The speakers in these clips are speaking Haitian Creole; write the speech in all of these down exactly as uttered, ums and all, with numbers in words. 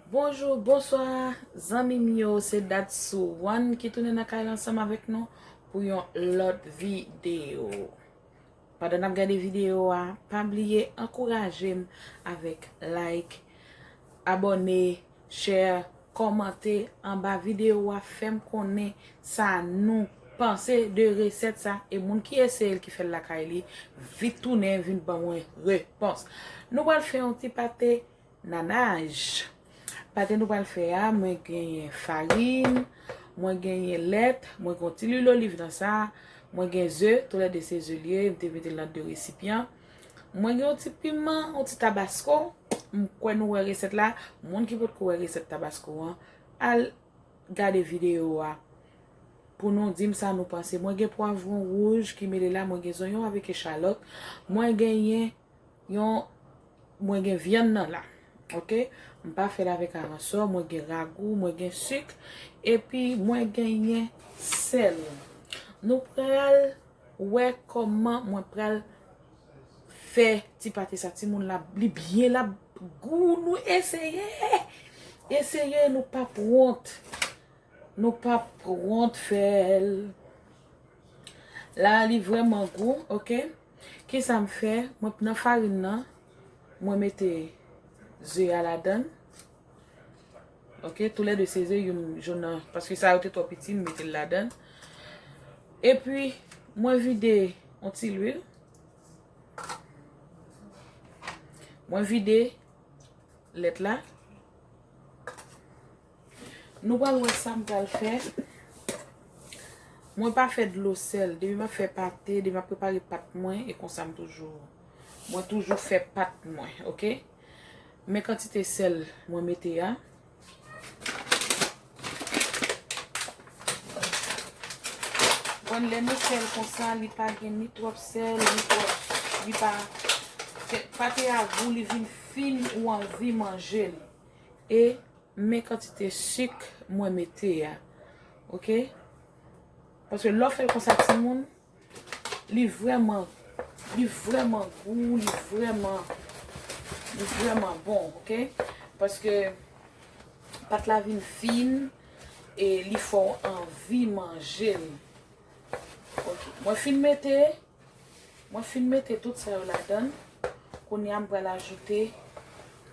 Bonjou, bonswa, zanmi m yo, se Dat Sou One ki tounen nan kay la ansanm avèk nou pou yon lòt videyo. Pandan n ap gade videyo a, pa bliye ankouraje m avèk like, abòne, share, kòmante anba videyo a, fè m konnen sa nou panse de resèt sa, e moun ki eseye l, ki fè l lakay li, vit tounen vin ban mwen repons. Nou pral fè yon ti pate nanaj. Pate nou pral fè a, mwen genyen farin, mwen genyen lèt, mwen gen yon ti lwil oliv nan sa, mwen gen ze, toulède se ze l ye, m te mete l nan de resipyan. Mwen gen yon ti piman, yon ti tabasko. M kwè nou wè resèt la. Moun ki potko wè resèt tabasko an, al gade videyo a pou nou di m sa nou panse. Mwen gen pwavwon wouj ki mele la, mwen gen zonyon avèk echalòt. Mwen genyen yon, mwen gen vyann nan la. Oke? M pa fè l avèk aransò, mwen gen ragou, mwen gen sik, epi mwen genyen sèl. Nou pral wè kòman mwen pral fè ti pate sa, timoun, la, li byen, l ap gou, nou eseye. Eseye, nou p ap wont. Nou p ap wont fè l. La, li vrèman gou, oke? Kisa m fè? Mwen nan farin nan, mwen mete ze a ladan l. Oke, toulède se ze, youn jòn nan, paske sa yo te twò piti, m mete l ladan l. Epi, mwen vide yon ti lwil. Mwen vide lèt la. Nou pral wè sa m pral fè. Mwen pa fè dlo sèl. Depi m ap fè pate, depi m ap prepare pat mwen, e konsa m toujou. Mwen toujou fè pat mwen, oke? Men kantite sèl mwen mete a. Bon, lè nou fè l konsa, li pa gen ni twòp sèl, ni twòp, li pa, pate a gou, li vin fin, ou anvi manje l. E men kantite sik mwen mete a. Oke? Paske lè w fè l konsa, timoun, li vrèman, li vrèman gou, li vrèman, li vrèman bon, oke? Paske pat la vin fin e li fè w anvi manje l. Oke. Mwen fin mete, mwen fin mete tout sa yo ladan l. Kounye a, m pral ajoute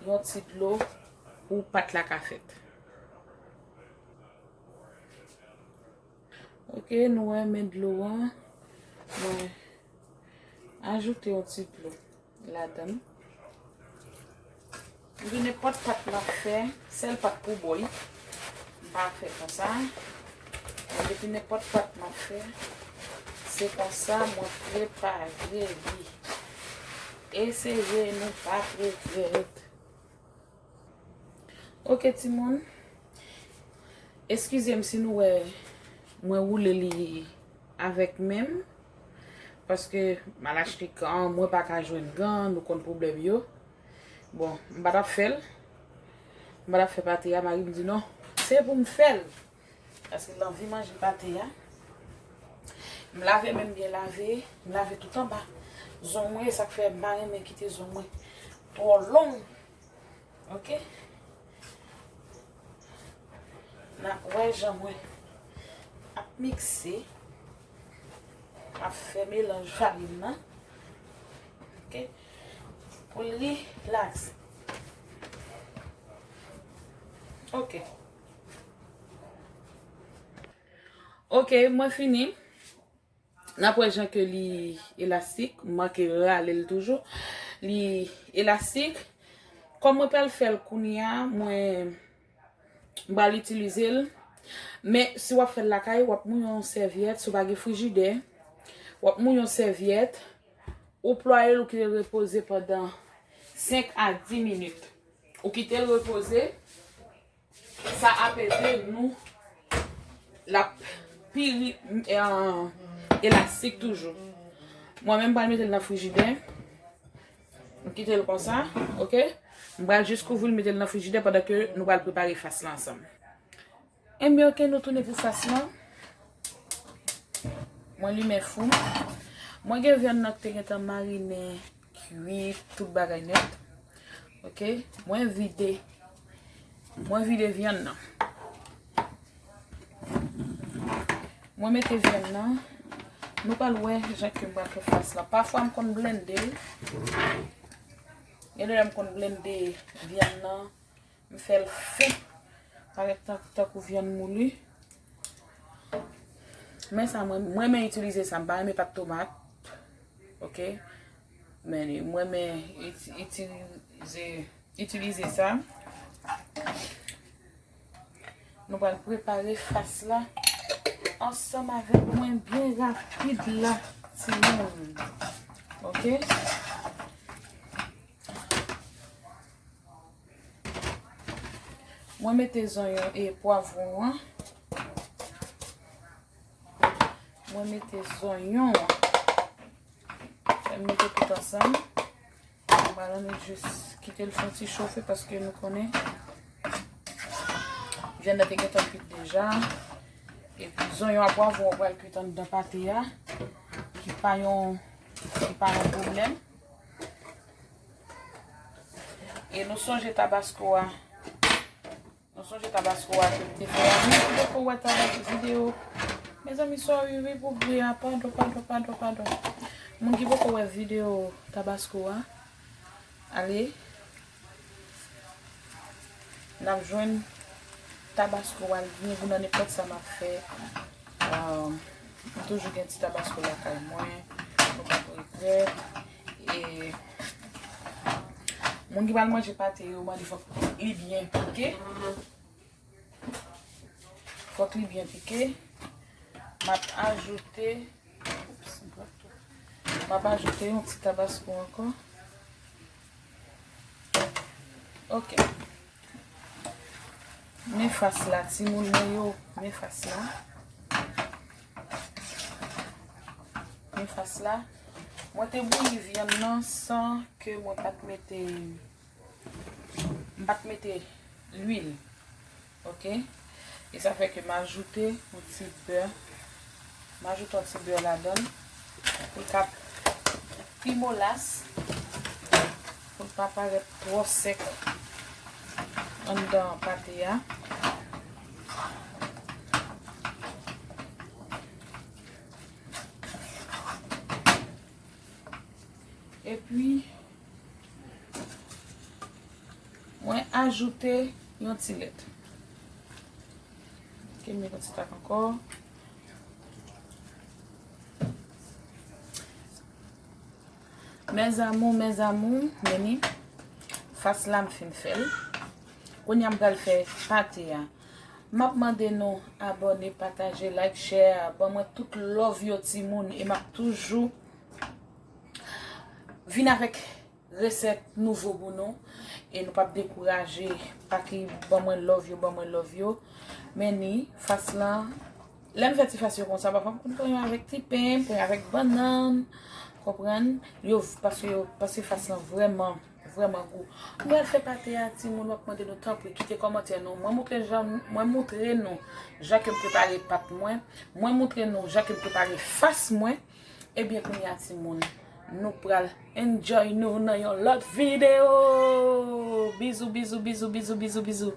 yon ti dlo pou pat la ka fèt. Oke, nou wè men dlo a. Mwen ajoute yon ti dlo ladan l. Epi nenpòt pat m ap fè, sèl pat pou bò wi. M pa fè konsa. Men depi nenpòt pat m ap fè, se konsa mwen prepare li. Eseye, nou p ap regrèt. Oke, timoun. Eskize m si nou wè mwen woule li avèk men m. Paske m al achte gan, mwen pa ka jwenn gan, nou konn pwoblèm yo. Bon, m pa t ap fè l. M pa t ap fè pate a, mari m di non. Se pou m fè l. Paske l anvi manje pate a. M lave men m byen lave, m lave tout anba zong mwen, sa k fè m pa renmen kite zong mwen twò long. Oke? N ap wè jan mwen ap mikse, ap fè melanj farin nan. Oke? Pou l rilaks. Oke. Oke, mwen fini. N ap wè jan ke li elastik, m manke rale l toujou. Li elastik. Kòm mwen pral fè l kounye a, mwen, m pral itilize l. Men si w ap fè l lakay, w ap mouye yon sèvyèt, si w pa gen frijidè, w ap mouye yon sèvyèt, ou plwaye l, ou kite l repoze pandan senk a dis minit. Ou kite l repoze, sa ap ede nou, l ap pi ri-, eh, elastik toujou. Mwen menm, m pral mete l nan frijidè. M kite l konsa, oke? M pral jis kouvri l, mete l nan frijidè pandan ke nou pral prepare fas la ansanm. Enben, oke, nou tounen pou fas la. Mwen limen fou m. Mwen gen vyann nan ki te gentan marinen, kwit, tout bagay nèt. Oke, mwen vide. Mwen vide vyann nan. Mwen mete vyann nan. Nou pral wè jan ke m pral fè fas la. Pafwa m konn blende. Gen de lè m konn blende vyann nan. M fè l fen. Parèt tan, tankou vyann mouli. Men sa, mwen, mwen renmen itilize sa. M pa renmen pat tomat. Ok? Men mwen renmen iti-, itilize, itilize sa. Nou pral prepare fas la ansanm avèk mwen byen rapid la, timoun. Ok? Mwen mete zonyon e pwavwon an. Mwen mete zonyon an. Fè m mete tout ansanm. Mwen pral annik jis kite l fè yon ti chofe paske nou konnen vyann nan te gentan kwit deja. Epi zonyon ak pwavwon an pral kwit anndan pate a. Ki pa yon, ki pa yon pwoblèm. E nou sonje tabasko a. Nou sonje tabasko a ke m te fè a. Moun ki poko wè tabas-, videyo. Mezanmi, sorry wi pou bri a. Padon, padon, padon, padon. Moun ki poko wè videyo tabasko a, ale. N ap jwenn tabasko a, li byen gou nan nenpòt sa m ap fè. Ah, m toujou gen ti tabasko lakay mwen. Nou p ap regrèt. E moun ki pral manje pate yo, mande fòk li byen pike. Fòk li byen pike. M ap ajoute, oups, m ap ajoute yon ti tabasko ankò. Ok. Men fas la, timoun mwen yo. Men fas la. Men fas la. Mwen te bouyi vyann nan san ke mwen pa t mete, m pa t mete lwil. Ok? E sa fè ke m ajoute yon ti bè. M ajoute yon ti bè ladan l. Pou l ka pi molas. Pou l pa parèt twò sèk anndan pate a. Epi, mwen ajoute yon ti lèt. Ok, m met yon ti tak ankò. Mes amours, mes amours, men ni fas la m fin fè l. Kounye a m pral fè pate a. M ap mande nou abòne, pataje, like, share, ban mwen tout love yo timoun e m ap toujou vin avèk resèt nouvo pou nou. E nou p ap dekouraje, pa ki ban mwen love yo, ban mwen love yo. Men ni fas lan, lè m fè ti fas yo konsa, pafwa m konn pran yo avèk ti pen, m pran yo avèk bannann, konprann? Yo, paske yo, paske fas lan vrèman, vrèman gou. M pral fè pate a, timoun, m ap mande nou tanpri, kite kòmantè nou. Mwen moutre jan, mwen moutre nou jan ke m prepare pat mwen. Mwen moutre nou jan ke m prepare fas mwen. Ebyen, kounye a, timoun, nou pral enjoy nou nan yon lòt videyo. Bizou, bizou, bizou, bizou, bizou, bizou.